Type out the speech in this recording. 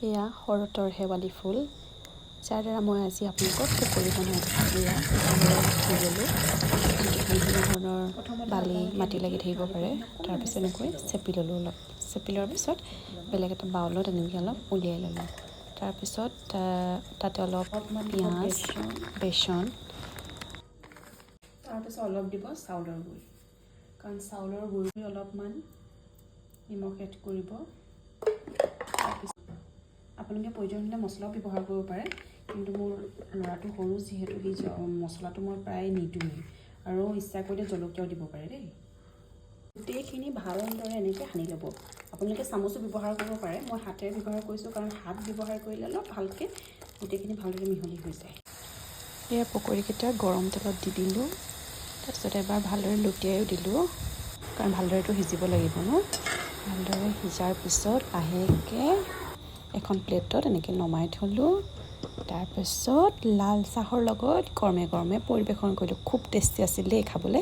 এয়া শৰতৰ শেৱালি ফুল, যাৰ দ্বাৰা মই আজি আপোনালোকক পকৰি বনাই দেখাম। এয়া ভালদৰে ধুই ল'লোঁ। বিভিন্ন ধৰণৰ প্ৰথমতে বালি আপোনালোকে মাটি লাগি এনেকৈ থাকিব পাৰে। শেৱালিখিনি অকণমান তাৰপিছত চেপি এনেকৈ ল'ব। চেপি ল'লোঁ অলপ। চেপি লোৱাৰ পিছত বেলেগ এটা বাউলত এনেকৈ অলপ উলিয়াই ল'লোঁ। তাৰপিছত তাতে অলপ অলপমান দিব পিঁয়াজ, বেচন। বেচন। তাৰপিছত অলপ দিব চাউলৰ গুড়ি, কাৰণ চাউলৰ গুড়ি, অলপমান নিমখ এড কৰিব। তাৰপিছত আপোনালোকে প্ৰয়োজন হ'লে মছলাও ব্যৱহাৰ কৰিব পাৰে, কিন্তু মোৰ ল'ৰাটো সৰু যিহেতু, সি মছলাটো মই প্ৰায় নিদিওঁৱেই। আৰু ইচ্ছা কৰিলে জলকীয়াও দিব পাৰে দেই। গোটেইখিনি ভালদৰে এনেকৈ সানি ল'ব। আপোনালোকে চামুচো ব্যৱহাৰ কৰিব পাৰে। মই হাতেৰে ব্যৱহাৰ কৰিছোঁ, কাৰণ হাত ব্যৱহাৰ কৰিলে অলপ ভালকৈ গোটেইখিনি ভালদৰে মিহলি হৈ যায়। এয়া পকৰীকেইটা গৰম তেলত দি দিলোঁ। তাৰপিছত এবাৰ ভালদৰে লুটিয়াইও দিলোঁ, কাৰণ ভালদৰেতো সিজিব লাগিব ন। ভালদৰে সিজাৰ পিছত লাহেকৈ এখন প্লেটত এনেকৈ নমাই থ'লোঁ। তাৰপিছত লাল চাহৰ লগত গৰমে গৰমে পৰিৱেশন কৰিলোঁ। খুব টেষ্টি আছিল দেই খাবলৈ।